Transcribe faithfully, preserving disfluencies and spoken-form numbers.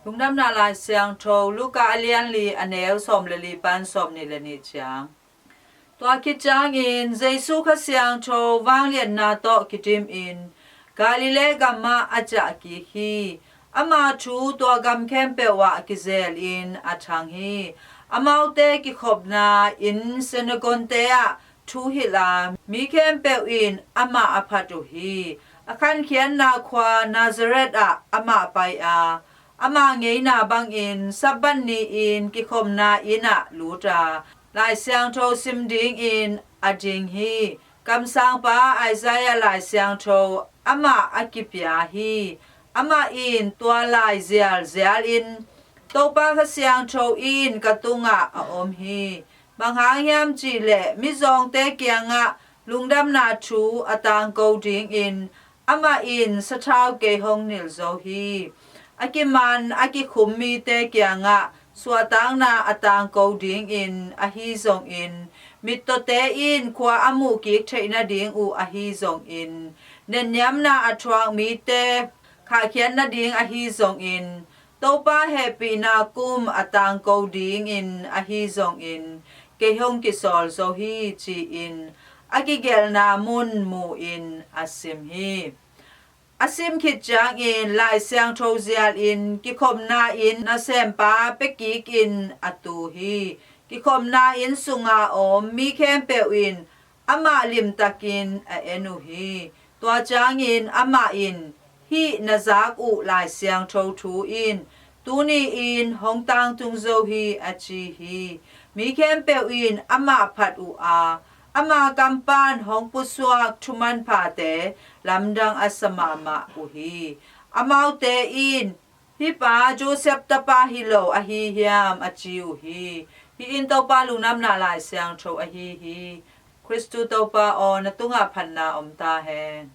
Lungdamna Lai Siangtho, Luka a lian li, a neu sawm le li pan sawm nih le nih ciang. Tua khit ciangin Jesu Kha Siangtho vangliatna tawh kidimin Galilee gamah a ciah kik hi. Ama thu tua gam khempeuh ah kizelin a thang hi. Amaute kikhopna inn synagogue-te ah thu hilh a, mi khempeuh in amah a phat uh hi. A khankhiatna khua Nazareth ah amah pai a, ama ngeina bangin Sabbath ni-in kikhopna inn ah lut a, Lai Siangtho sim dingin a ding hi. Kamsangpa Isaiah Lai Siangtho amah a kipia hi. Amah in tua lai zialzialin, Topa Kha Siangtho in ka tungah a om hi. Bang hang hiam cih leh mizawngte kiangah lungdamna thu a tangko dingin amah in sathau kei hong nilh zo hi. A kiman a kikhum mite kiangah suahtakna a tangko dingin ahi zongin, mittawte in khua a muhkik theih nading uh ahi zongin, netniamna a thuak mite khahkhiat nading ahi zongin, Topa hehpihna kum a tangko dingin ahi zongin, kei hong kisawl zo hi, ci-in a kigelhna mun mu-in a sim hi. A sim khit ciangin Lai Siangtho zialin kikhopna inn nasempa pia kikin a tu hi. Kikhopna inn sunga om mi khempeuh in amah limtakin a en uh hi. Tua ciangin amah in, "Hih na zak uh Lai Siangtho thu in tuni-in hong tangtung zo hi," a ci hi. Mi khempeuh in amah phat uh a, ama kam pan hong pusuak thumanphate lamdang a sa mahmah uh hi. Amaute in, "Hih pa Joseph tapa hi lo ahi hiam?" a ci uh hi. Hih in Topa Lungdamna Lai Siangtho ahi hi. Khristu Topa aw, na tungah phatna om ta hen.